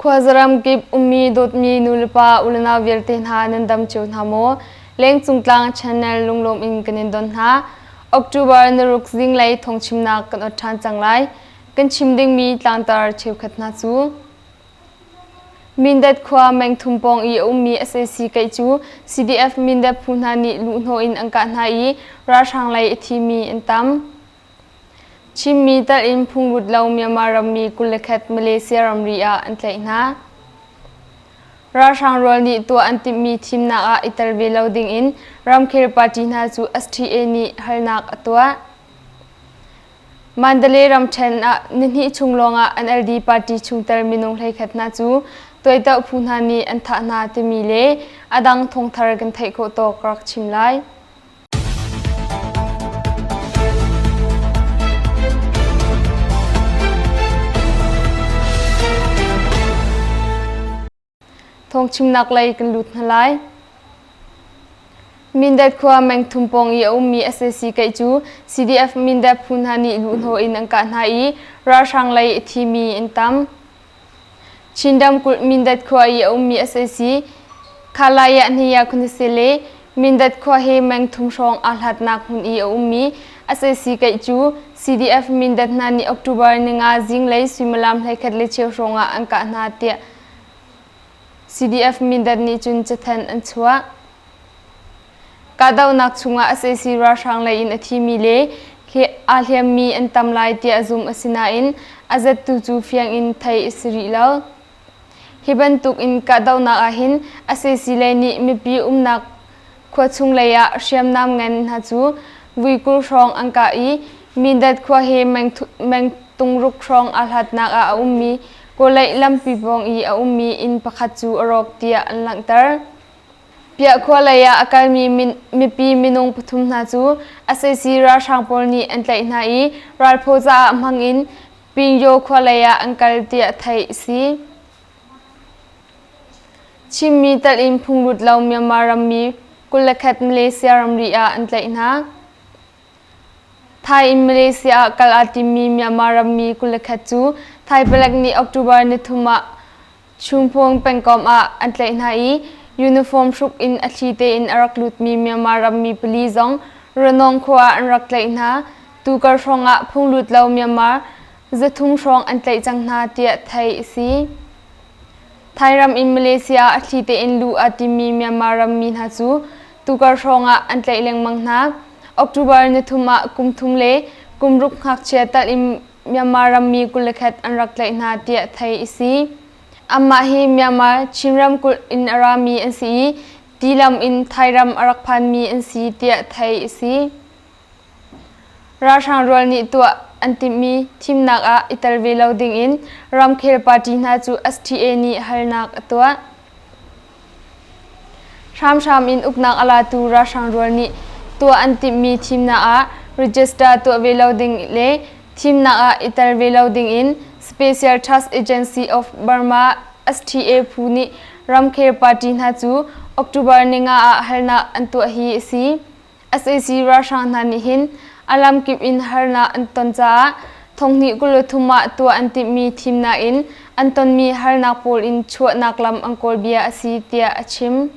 Khuazaram kip ummi dawtmi nulepa ulenau vialte hna nan dam cio hna maw? Lengcung Tlang Channel lunglawm in kan in don hna. October naruk zinglei thawngchimnak kan ot ṭhan cang lai. Kan chim dingmi tlangtar cheukhat hna cu Mindat khua mengthum pawng i a ummi sac keih cu CDF Mindat phu hna nih luhhnawh in an kah hna i ralhrang lei a thimi an tam. Chinmi tal in phunglut lo Myanmar rammi 21 Malaysia ramri ah an tlaih hna. Ralhrang rual nih tuah an timhmi thimnak ah i tel ve lo dingin ramkhel party hna cu STA nih halnak a tuah. Mandalay ramṭhen ah nihnih chung lawngah NLD party chungtel minung 11 hna cu tuaitoh phu hna nih an thah hna timi le a dang thawngthar kan theih khawh tawk rak chim lai. Thawngchimnak lei kan lut hna lai. Mindat khua mengthum pawng i a ummi sac keih cu CDF Mindat phu hna nih luhhnawh in an kah hna i ralhrang lei a thimi an tam. Chin ramkulh Mindat khua i a ummi sac Khalayah Hniya Khunise le Mindat khua he mengthum hrawng aa hlatnak hmun i a ummi sac keih cu CDF Mindat hna nih October ninga zinglei suimilam 11 le cheu hrawng ah an kah hna tiah CDF Mindat nih cun cathanh an chuah. Kahdohnak chungah sac ralhrang lei in a thimi le aa hliammi an tam lai tiah zumh a si nain a zattu cu fiang in theih a si rih lo. Hi bantuk in kahdohnak ahhin sac lei nih mipi umnak khuachung lei ah hriamnam ngan hna cu vui 20 hrawng an kah i Mindat khua he mengtung ruk hrawng aa hlatnak ah a ummi Kawleih lampi pawng i a ummi inn pakhat cu a rawk tiah an langhter. Piah khua lei ah a kalmi mipi minung pathum hna cu sac ralhrang pawl nih an tlaih hna i ralphaw caah hmang in Pingyaw khua lei ah an kal tiah theih a si. Chinmi telh in phunglut lo Myanmar rammi 21 Malaysia ramri ah an tlaih hna. Thai in Malaysia ah kal aa timmi Myanmar rammi 21 cu Thai palek nih October nithum ah Chungphuang pengkomh ah an tlaih hna i uniform hruk in a thli tein a rak lutmi Myanmar rammi pali zong Ranong khua ah an rak tlaih hna. Tukar hrawng ah phunglut lo Myanmar 300 hrawng an tlaih cang hna tiah theih a si. Thai ram in Malaysia ah a thli tein luh aa timmi Myanmar rammi hna cu tukar hrawng ah an tlaih lengmang hna. October nithum ah kum thum le kum ruk ngakchia talh in Myanmar rammi 21 an rak tlaih hna tiah theih a si. Amah hi Myanmar Chin ramkulh in a rami an si i tilam in Thai ram a rak phanmi an si tiah theih a si. Ralhrang rual nih tuah an timhmi thimnak ah i tel ve lo dingin ramkhel party hna cu STA nih halnak a tuah. Hramhram in uknak a latu ralhrang rual nih tuah an timhmi thimnak ah register tuah ve lo ding le thimnak ah i tel ve lo dingin Special Task Agency of Burma STA phu nih ramkhel party hna cu October ninga ah halnak an tuah hi a si. Sac ralhrang hna nih hin a lamkip in harnak an ton caah thonghnih 23 ah tuah an timhmi thimnak in an tonmi harnak pawl in chuahnak lam an kawl bia a si tiah a chim.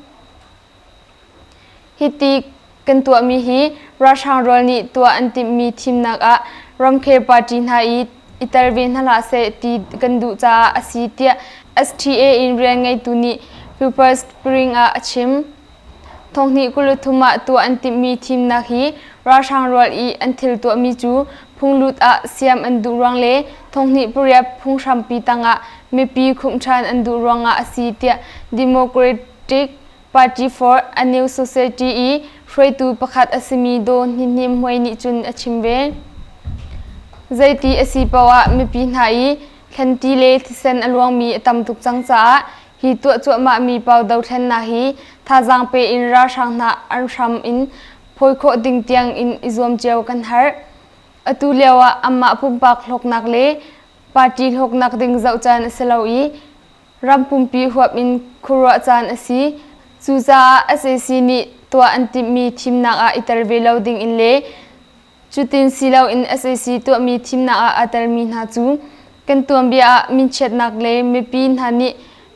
Hiti kan tuahmi hi ralhrang rual nih tuah an timhmi thimnak ah ramkhel party hna i i tel ve hna hlah seh ti kan duh caah a si tiah STA in rian ngeitu nih People's Spring ah a chim. Thonghnih 23 ah tuah an timhmi thimnak hi ralhrang rual i an thil tuahmi cu phunglut ah siam an duh ruang le thonghnih pariat phunghrampi tangah mipi khumh ṭhan an duh ruangah a si tiah Democratic Party for a New Society i hruaitu pakhat a simi Daw Hnin Hmui nih cun a chim ve. Zeiti a si paoh ah mipi hna i thlanti le thisen a luangmi a tam tuk cang caah Hi tuah cuahmahmi pau dothlennak hi thazaang pe in ralhrang hna an hram in phawi khawh ding tiang in i zuam cio kan herh. Atu lio ah anmah pumpak hlawknak le party hlawknak ding zoh caan a si lo i ram pumpi huap in khuaruah caan a si. Cucaah sac nih tuah an timhmi thimnak ah i tel ve lo ding in le cutin si loin sac tuahmi thimnak ah aa telmi hna cu. Kan tuanbia ah minchiatnak le mipi hna nih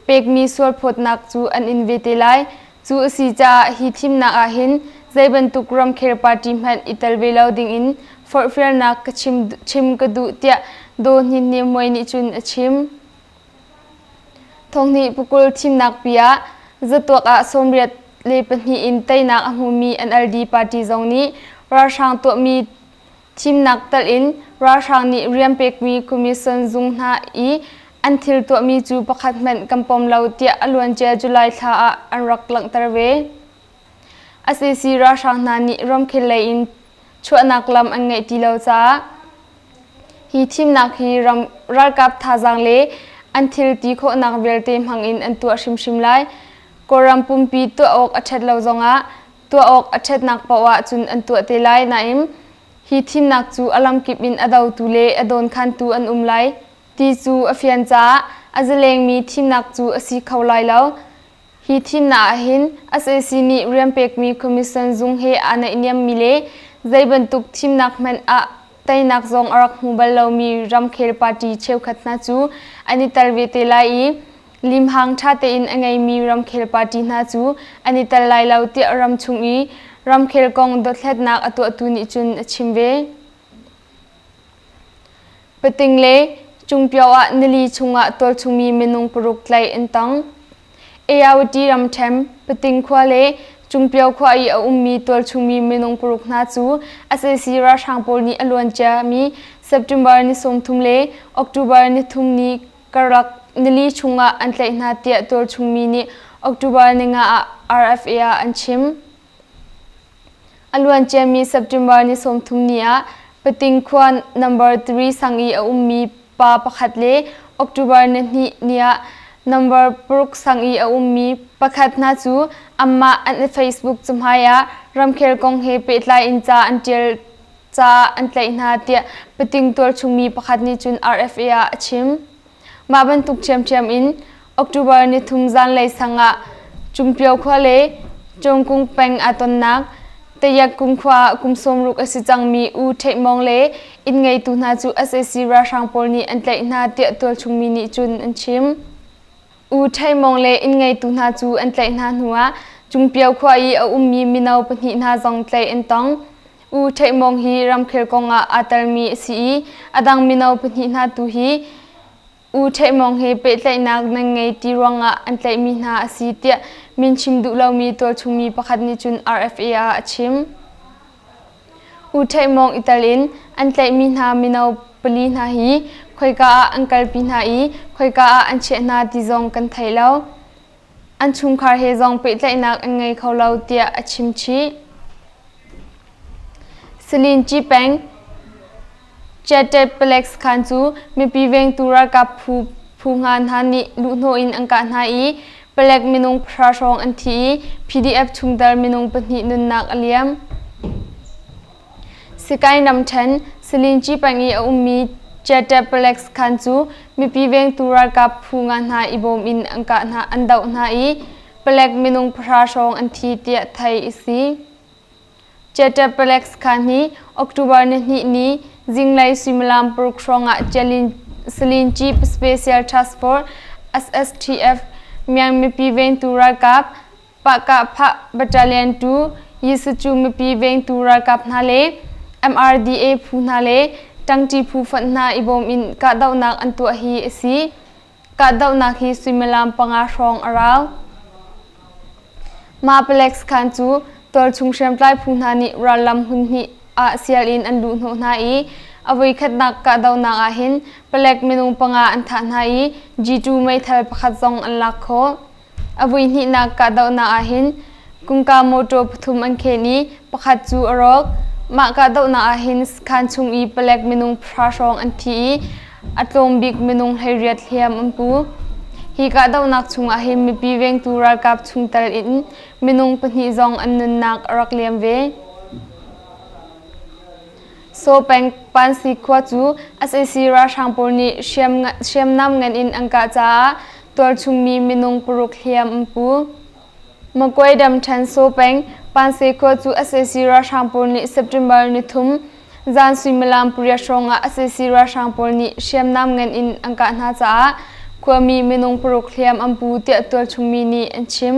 pekmi sualphawtnak cu an in ve te lai. Cu a si caah hi thimnak ah hin zei bantuk ramkhel party hmanh i tel ve lo dingin forhfialnak ka chim, chim ka duh tiah Daw Hnin Hnin Hmui nih cun a chim. Thonghnih pakul thimnak pi ah zatuak ah 84 in teinak a hmumi NLD party zong nih ralhrang tuahmi thimnak telh in ralhrang nih rian pekmi commission zung hna i an thil tuahmi cu pakhat hmanh kan pom lo tiah a luancia July thla ah an rak langhter ve. Sac ralhrang hna nih ramkhel lei in chuahnak lam an ngeih ti lo caah hi thimnak hi ram ralkap thazaang le an thil ti khawhnak vialte hmang in an tuah hrimhrim lai. Kawlram pumpi tuah awk a ṭhat lo zongah tuah awk a ṭhatnak paoh ahcun an tuah te lai nain hi thimnak cu a lamkip in a dotu le a dawnkhantu an um lai ti cu a fian caah a zalengmi thimnak cu a si kho lai lo. Hi thimnak ahhin sac nih rian pekmi commission zung he aa naihniammi le zei bantuk thimnak hmanh ah teinak zong a rak hmu bal lomi ramkhel party cheukhat hna cu an i tel ve te lai i limhang ṭha tein a ngeimi ramkhel party hna cu an i tel lai lo tiah ramchung i ramkhel kong dothlatnak a tuahtu nih cun a chim ve. Pating le Cungpio ah nili chungah tualchungmi minung paruk tlaih an tong. Ayawati ramṭhen, Pating khua le Cungpio khua i a ummi tualchungmi minung paruk hna cu sac ralhrang pawl nih a luanciami September ni 30 le October ni thum ni karlak nili chungah an tlaih hna tiah tualchungmi nih October ninga ah RFA ah an chim. A luanciami September ni 30 ni ah Pating khua number 3 sang i a ummi pa pakhat le October ni hnih ni ah number paruk sang i a ummi pakhat hna cu anmah an Facebook cahmai ah ramkhel kong he pehtlai in ca an ṭial caah an tlaih hna tiah Pating tualchungmi pakhat nih cun RFA ah a chim. Mah bantuk ṭhiamṭhiam in October nithum zanlei sang ah Cungpio khua le Cawngkung peng aa tonnak Tayakung khua ah kum 60 a si cangmi U Ṭheih Mawng le inn ngeitu hna cu sac ralhrang pawl nih an tlaih hna tiah tualchungmi nih cun an chim. U Ṭheih Mawng le inn ngeitu hna cu an tlaih hna hnuah Cungpio khua i a ummi mino pahnih hna zong tlaih an tong. U Ṭheih Mawng hi ramkhel kongah aa telmi a si i a dang mino pahnih hna tu hi U Ṭheih Mawng he pehtlaihnak nan ngei ti ruangah an tlaihmi hna a si tiah min chim duh lomi tualchungmi pakhat nih cun RFA ah a chim. U Ṭheih Mawng i tel in an tlaihmi hna mino pali hna hi khoika ah an kalpi hna i khoika ah an chiah hna ti zong kan thei lo. An chungkhar he zong pehtlaihnak an ngei kho lo tiah a chim chih. Salinci peng Chiateplex khan cu mipi vengtu ralkap phu phu nga hna nih luhhnawh in an kah hna i palek minung pahra hrawng an thi i PDF chungtel minung pahnih nunnak a liam. Sikaing ramṭhen Salinci peng i a ummi Chiateplex khan cu mipi vengtu ralkap phu nga hna i bawm in an kah hna an doh hna i palek minung pahra hrawng an thi tiah theih a si. Chetaplex khan hi October nihnih ni zinglei suimilam paruk hrawngah Salin Chief Special Task Force SSTF Myanmar mipi vengtu ralkap Pahkahphah Battalion 2 Yisuchu mipi vengtu ralkap hna le MRDA phu hna le ṭangṭi phu fonh hna i bawm in kahdohnak an tuah hi a si. Kahdohnak hi suimilam panga hrawng a rau. Mah palek sakhan cu tualchung hriamtlai phu hna nih rallam hmun hnih ah sial in an luhhnawh hna i a voikhatnak kahdohnak ah hin palek minung panga an thah hna i G2 meithal pakhat zong an lak khawh. A voihnihnak kahdohnak ah hin kungka mawṭaw pathum an khen i pakhat cu a rawk. Mah kahdohnak ah hin sakhan chung i palek minung pahra hrawng an thi i a tlawm bik minung 18 hliam an pu. Hi kahdohnak chungah hin mipi vengtu ralkap chungtel in minung pahnih zong an nunnak a rak liam ve. Saw peng Pansi khua cu sac ralhrang pawl nih hriamnam ngan in an kah caah tualchungmi minung paruk hliam an pu. Magway Damṭhen Saw peng Pansi khua cu sac ralhrang pawl nih September nithum Zan suimilam pariat hrawngah sac ralhrang pawl nih hriamnam ngan in an kah hna caah khuami minung paruk hliam an pu tiah tualchungmi nih an chim.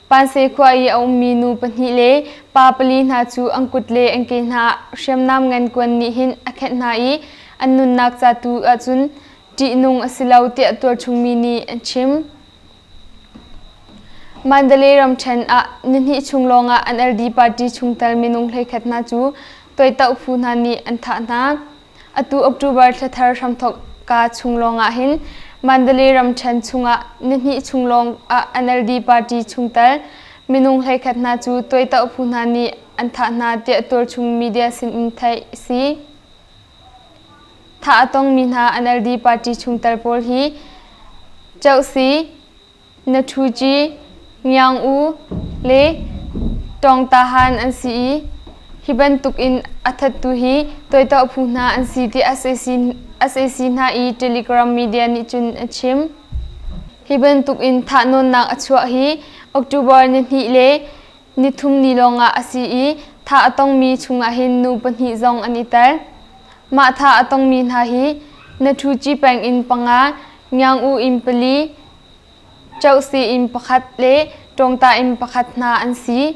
Panse khua i a ummi nu pahnih le pa pali hna cu an kut le an ke hna hriamnam ngan kuan nih hin a khenh hna i an nunnak ca tu ahcun ṭihnung a si lo tiah tualchungmi nih an chim. Mandalay ramṭhen ah nihnih chung lawngah NLD party chungtel minung 11 hna cu toitoh phu hna nih an thah hna. Atu October thlathar hramthawk ka chung lawngah hin Mandalay ramṭhen chungah nihnih chung lawngah NLD party chungtel minung 11 hna cu toitoh phu hna nih an thah hna tiah tualchung media sinin theih a si. Thah a tongmi hna NLD party chungtel pawl hi Chauhsi, Nathuci, Ngiang U le Tawngtahan an si i hi bantuk in a thattu hi toitoh phu hna an si ti sac hna i Telegram media nih cun a chim. Hi bantuk in thahnawnnak a chuah hi October nihnih le Nithum ni lawngah a si i thah a tongmi chungah hin nu pahnih zong an i tel. Mah thah a tongmi hna hi Nathuci peng in panga, Ngiang-u in pali, Chohsi in pakhat le Tawngta in pakhat hna an si.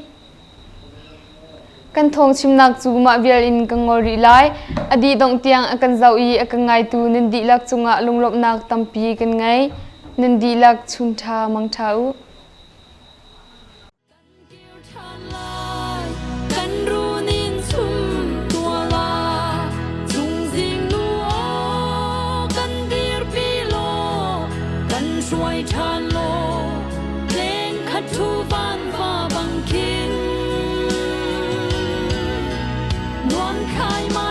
Kan thawng chimnak cu mah vial in ka ngol rih lai. A dih dongh tiang a kan zoh i a kan ngaitu nan dihlak cungah lunglawmhnak tampi kan ngei. Nan dihlak chun ṭha mang ṭha u. Kan runin chum tuala chungzing nu aw kan dirpi law kan hruai ṭhan law leng khat thu van va bang khin nuam khai ma.